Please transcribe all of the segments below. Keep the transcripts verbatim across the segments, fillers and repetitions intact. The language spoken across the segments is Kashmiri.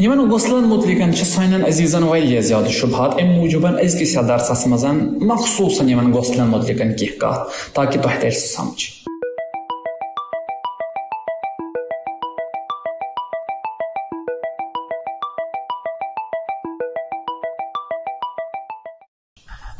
یِمن غسلن متعلقن چھِ سانٮ۪ن عزیزن واریاہ زیادٕ شبہات، امہِ موٗجوٗبن أزکِس یتھ درسس منٛز مخصوٗصن یِمن غسلن متعلقن کینٛہہ کتھ، تاکہِ تۄہہِ ترِ سُہ سمجھ۔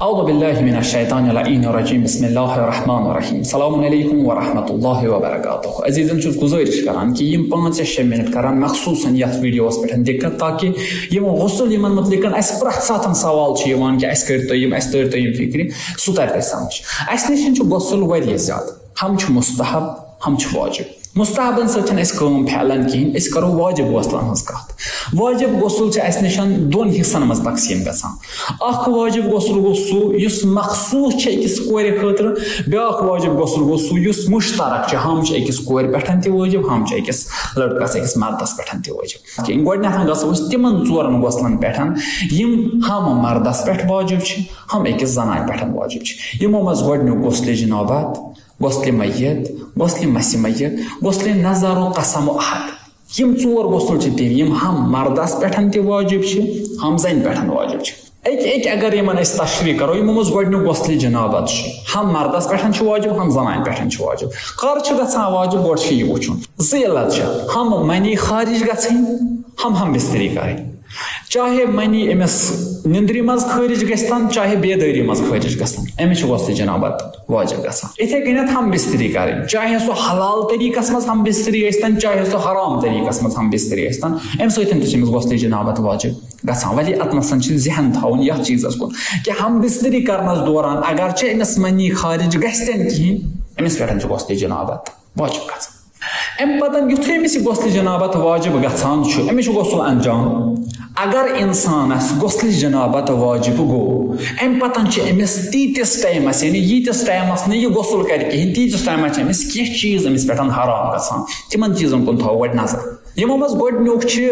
اعوذ باللہ من الشیطان اللعین الرجیم، بسم اللہ الرحمن الرحیم، السلام علیکم ورحمۃ اللہ وبرکاتہ۔ عزیزن چھُس گزٲرِش کران کہِ یِم پانٛژھ یا شےٚ منٹ کرن مخصوٗصن یتھ ویڈیوس پٮ۪ٹھ دِقت، تاکہِ یِم غسل یِمن متعلقن اسہِ پرٛٮ۪تھ ساتن سوال چھُ یِوان کہِ اسہِ کٔرۍ تو یِم، اسہِ تٔرۍ تو یِم فکرِ، سُہ ترِ تۄہہِ سمجھ۔ اسہِ نِش چھُ غسل واریاہ زیادٕ، ہم چھِ مستحب، ہم چھِ واجب۔ مستحبن سۭتۍ چھنہٕ اسہِ کٲم پھیلان کِہیٖنۍ، أسۍ کرو واجب غسلن ہٕنٛز کتھ۔ واجب غسل چھِ اسہِ نِش دۄن حصن منٛز تقسیٖم گژھان۔ اکھ واجب غسل گوٚو سُہ یُس مخصوٗص چھُ أکِس کورِ خٲطرٕ، بیٛاکھ واجب غسل گوٚو سُہ یُس مشترک چھُ، ہم چھِ أکِس کورِ پٮ۪ٹھ تہِ وٲجب، ہم چھِ أکِس لڑکس، أکِس مردس پٮ۪ٹھ تہِ وٲجب۔ کِہیٖنۍ۔ گۄڈٕنٮ۪تھ گژھو أسۍ تِمن ژورن غسلن پٮ۪ٹھ، یِم ہم مردس پٮ۪ٹھ واجب چھِ، ہم أکِس زنانہِ پٮ۪ٹھ واجب چھِ۔ یِمو منٛز گۄڈٕنیُک غسلِ جنابت، غسلِ میت، غسلِ مسِ میت، غسلِ نظر و قسم و عہد۔ یِم ژور غسل چھِ تِم، یِم ہم مردس پٮ۪ٹھ تہِ واجب چھِ، ہم زنہِ پٮ۪ٹھ واجب چھِ۔ اکہِ اکہِ اگر یِمن أسۍ تشریح کرو، یِمو منٛز گۄڈٕنیُک غسلِ جنابت چھُ، ہم مردس پٮ۪ٹھ چھُ واجب، ہم زنانہِ پٮ۪ٹھ چھُ واجب۔ کر چھُ گژھان واجب، گۄڈٕ چھُ یہِ وٕچھُن۔ زٕ علت چھِ، ہم منی خارج گژھٕنۍ، ہم ہم بستری کرٕنۍ۔ چاہے منی أمِس نِندرِ منٛز خٲرج گژھِ تن، چاہے بیدٲری منٛز خٲرج گژھِ تن، أمِس چھُ غسلِ جنابت واجب گژھان۔ یِتھے کٔنٮ۪تھ ہم بستری کرٕنۍ، چاہے سُہ حلال طریقس منٛز ہم بستری ٲسۍ تن، چاہے سُہ حرام طریقس منٛز ہم بستری ٲسۍ تن، اَمہِ سۭتۍ تہِ چھِ أمِس غسلِ جنابت واجب گژھان۔ ولی اتھ نسن چھُ ذہن تھاوُن یتھ چیٖزس کُن کہِ ہم بستری کرنس دوران اگر چھِ أمِس منی خارج گژھِ تہِ نہٕ کِہیٖنۍ، أمِس پٮ۪ٹھ چھُ غسلِ جنابت واجب گژھان۔ اَمہِ پتہٕ یُتھُے أمِس یہِ غسلِ جنابت واجب گژھان چھُ، أمِس چھُ غسل انجام۔ اگر انسانس غسلِ جنابت واجب گوٚو، اَمہِ پتہٕ چھِ أمِس تیٖتِس ٹایمس، یعنی ییٖتِس ٹایمس نہٕ یہِ غسل کرِ کِہیٖنۍ، تیٖتِس ٹایمس چھِ أمِس کینٛہہ چیٖز أمِس پٮ۪ٹھ حرام گژھان۔ تِمن چیٖزن کُن تھاوو وۄنۍ نظر۔ یِمو منٛز گۄڈٕنیُک چھُ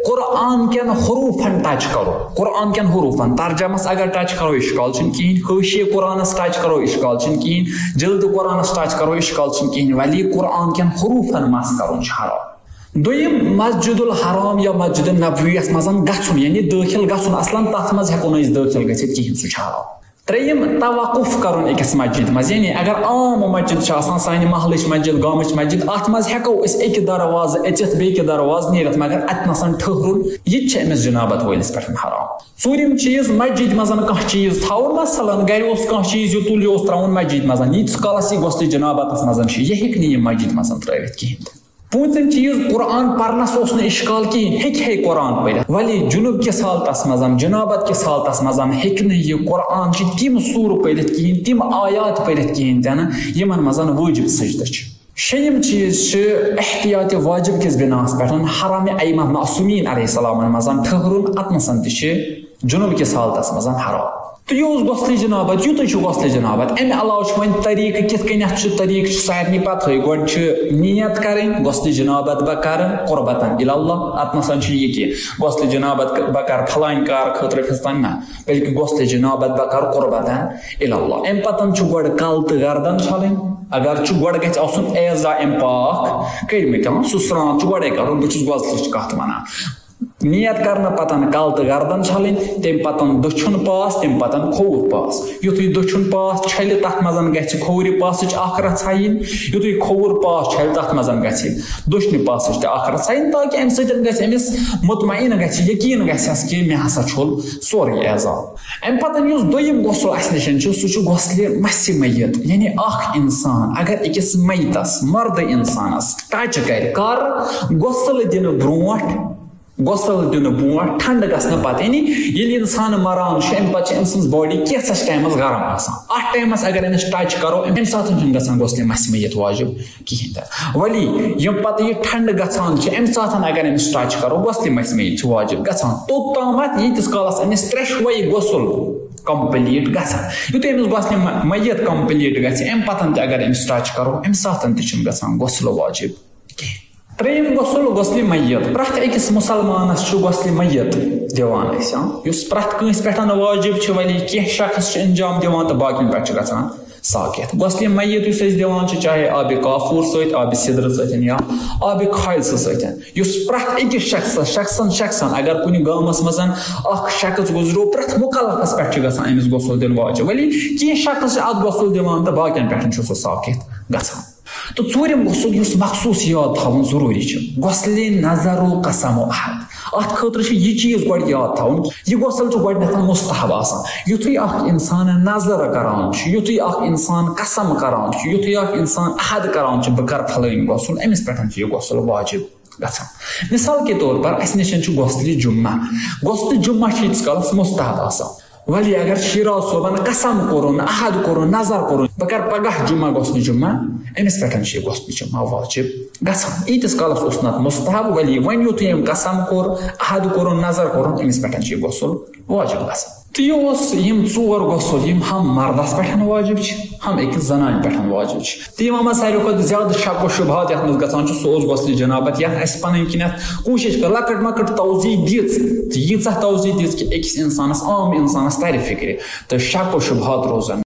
قرآن کٮ۪ن حروٗفن ٹچ کرُن۔ قرآن کٮ۪ن حروٗفن، ترجمس اگر ٹچ کرو، اشکال چھُنہٕ کِہیٖنۍ۔ حٲشیہِ قرآنس ٹچ کرو، اشکال چھُنہٕ کِہیٖنۍ۔ جلد قرآنس ٹچ کرو، اشکال چھُنہٕ کِہیٖنۍ۔ ولی قرآن کٮ۪ن حروٗفن مس کرُن چھُ حرام۔ دوٚیِم، مسجد الحرام یا مسجد نبویس منٛز گژھُن، یعنی دٲخل گژھُن، اصلاً تتھ منٛز ہٮ۪کو نہٕ أسۍ دٲخل گٔژھِتھ کِہیٖنۍ، سُہ چھُ حرام۔ ترٛیٚیِم، توقف کرُن أکِس مسجد منٛز، یعنی اگر عام مسجد چھِ آسان، سانہِ محلٕچ مسجد، گامٕچ مسجد، اتھ منٛز ہٮ۪کو أسۍ اکہِ دروازٕ أژِتھ بیٚکہِ دروازٕ نیٖرِتھ، مگر اتہِ نسن ٹھٔہرُن، یہِ تہِ چھِ أمِس جنابت وٲلِس پٮ۪ٹھ حرام۔ ژوٗرِم چیٖز، مسجد منٛز کانٛہہ چیٖز تھاوُن، مثلاً گرِ اوس کانٛہہ چیٖز یُتُل، یہِ اوس ترٛاوُن مسجد منٛز، ییٖتِس کالس یہِ غسلِ جنابتس منٛز چھُ، یہِ ہیٚکہِ نہٕ یہِ مسجد منٛز ترٛٲوِتھ کِہیٖنۍ تہِ۔ پوٗنٛژِم چیٖز، قرآن پرنس اوس نہٕ اشکال کِہیٖنۍ، ہیٚکہِ ہے قرآن پٔرِتھ، ولی جنوب کِس حالتس منٛز، جنابت کِس حالتس منٛز ہیٚکہِ نہٕ یہِ قرآن چہِ تِم سورٕ پٔرِتھ کِہیٖنۍ، تِم آیات پٔرِتھ کِہیٖنۍ تہِ نہٕ، یِمن منٛز وٲجب سجدٕ چھِ۔ شیٚیِم چیٖز چھِ احتیاط واجب کِس بِناس پٮ۪ٹھ حرم ائمہ معصومین علیہ السلامن منٛز ٹھٔہرُن، اتنَسن تہِ چھِ جنوب کِس حالتس منٛز حرام۔ تہٕ یہِ اوس غسلِ جنابت، یُتُے چھُ غسلِ جنابت۔ اَمہِ علاوٕ چھُ وۄنۍ طریٖقہٕ، کِتھ کٔنٮ۪تھ چھُ طریٖقہٕ، چھُ سارنٕے پتہٕے۔ گۄڈٕ چھُ نیت کرٕنۍ، غسلِ جنابت بہٕ کرٕ قربتاً الی اللہ۔ اتھ نسن چھُنہٕ یہِ کینٛہہ، غسلِ جنابت بہٕ کرٕ فلانۍ کار خٲطرٕ فِستان، نہ، بلکہِ غسلِ جنابت بہٕ کرٕ قربتاً الی اللہ۔ اَمہِ پتہٕ چھُ گۄڈٕ کلہٕ تہٕ گردن چھلٕنۍ۔ اگر چھُ، گۄڈٕ گژھِ آسُن ایزا اَمہِ پاک کٔرمٕتۍ، ہاں، سُہ سرٛان چھُ گۄڈَے کرُن، بہٕ چھُس غسلٕچ کتھ ونان۔ نیت کرنہٕ پتن کلہٕ تہٕ گردن چھلٕنۍ، تمہِ پتن دٔچھُن پاس، تمہِ پتن کھووُر پاس۔ یُتھُے دٔچھُن پاس چھلہِ، تتھ منٛز گژھِ کھوورِ پاسٕچ اکھ رژھا یِنۍ۔ یُتھُے کھووُر پاس چھلہِ، تتھ منٛز گژھِ دٔچھنہِ پاسٕچ تہِ اکھ رژھا یِنۍ، تاکہِ امہِ سۭتۍ گژھِ أمِس مطمئن گژھِ، یقین گژھٮ۪س کہِ مےٚ ہسا چھوٚل سورُے اعضا۔ امہِ پتن یُس دوٚیِم غسل اسہِ نِش چھُ، سُہ چھُ غسلِ مسِ میت، یعنی اکھ انسان اگر أکِس میتس، مردٕ انسانس ٹچ کرِ، کر؟ غسل دِنہٕ برونٛٹھ، غسل دِنہٕ برونٛٹھ، ٹھنڈٕ گژھنہٕ پتہٕ، یعنی ییٚلہِ انسان مران چھُ، امہِ پتہٕ چھِ أمۍ سٕنٛز باڈی کینٛژھس ٹایمس گرم آسان۔ اتھ ٹایمس اگر أمِس ٹچ کرو، امہِ ساتہٕ چھُنہٕ گژھان غسلِ مسِ میت واجب کِہیٖنۍ تہِ۔ ولی یِم پتہٕ یہِ ٹھنڈٕ گژھان چھِ، امہِ ساتہٕ اگر أمِس ٹچ کرو، غسلِ مسِ میت چھِ واجب گژھان۔ توٚت تامتھ، ییٖتِس کالس أمِس ترٛٮ۪شوَے غسل کمپلیٖٹ گژھن۔ یُتھُے أمِس غسلِ م-، میت کمپلیٖٹ گژھِ، امہِ پتہٕ تہِ اگر أمِس ٹچ کرو، امہِ ساتہٕ تہِ چھُنہٕ گژھان غسل واجب کِہیٖنۍ۔ ترٛیٚیِم غسل، غسلِ میت۔ پرٛٮ۪تھ أکِس مُسلمانَس چھُ غسلِ میت دِوان أسۍ، ہاں، یُس پرٛٮ۪تھ کٲنٛسہِ پٮ۪ٹھ واجب چھُ، ولی کینٛہہ شخص چھِ انجام دِوان تہٕ باقین پٮ۪ٹھ چھُ گژھان ساقط۔ غسلِ میت یُس أسۍ دِوان چھِ، چاہے آبِ کافور سۭتۍ، آبِ سدرٕ سۭتۍ یا آبِ خالصہٕ سۭتۍ، یُس پرٛٮ۪تھ أکِس شخصس، شخصن، شخصن، اگر کُنہِ گامس منٛز اکھ شخص گُزریو، پرٛٮ۪تھ مُکلفس پٮ۪ٹھ چھُ گژھان أمِس غسل دیُن واجب۔ ولی کینٛہہ شخص چھِ اتھ غسل دِوان تہٕ باقین پٮ۪ٹھ چھُ سُہ ساقط گژھان۔ تہٕ ژوٗرِم غسل یُس مخصوٗص یاد تھاوُن ضروٗری چھُ، غسلِ نظر و قسم و عہد۔ اتھ خٲطرٕ چھُ یہِ چیٖز گۄڈٕ یاد تھاوُن، یہِ غسل چھُ گۄڈٕنٮ۪تھ مستحب آسان۔ یُتھُے اکھ انسان نظر کران چھُ، یُتھُے اکھ انسان قسم کران چھُ، یُتھُے اکھ انسان عہد کران چھُ، بہٕ کرٕ فلٲنۍ غسل، أمِس پٮ۪ٹھ چھُ یہِ غسل واجب گژھان۔ مثال کے طور پر اسہِ نِش چھُ غسلِ جمعہ۔ غسلِ جمعہ چھُ ییٖتِس کالس مستحب آسان۔ ولی اگر شیراز صٲبن قسم کوٚرُن، عہد کوٚرُن، نظر کوٚرُن، بہٕ کرٕ پگاہ جمعہ غسلِ جمعہ، أمِس پٮ۪ٹھ چھُ یہِ غسلِ جمعہ واجب گژھان۔ ییٖتِس کالس اوس نہٕ اتھ مستحب، ولی وۄنۍ یُتھُے أمۍ قسم کوٚر، عہد کوٚرُن، نظر کوٚرُن، أمِس پٮ۪ٹھ چھُ یہِ غسل واجب گژھان۔ تہٕ یہِ اوس یِم ژور غسل یِم ہم مردس پٮ۪ٹھ واجب چھِ، ہم أکِس زنانہِ پٮ۪ٹھ واجب چھِ۔ تہٕ یِمو منٛز ساروی کھۄتہٕ زیادٕ شک و شبہات یَتھ منٛز گژھان چھُ، سُہ اوس غسلِ جنابت، یَتھ اَسہِ پَنٕنۍ کِنٮ۪تھ کوٗشِش کٔر، لۄکٕٹ مۄکٕٹ توضیح دِژ، تہٕ ییٖژاہ توضیح دِژ کہِ أکِس اِنسانَس، عام اِنسانَس تَرِ فِکرِ، تہٕ شک و شبہات روزن۔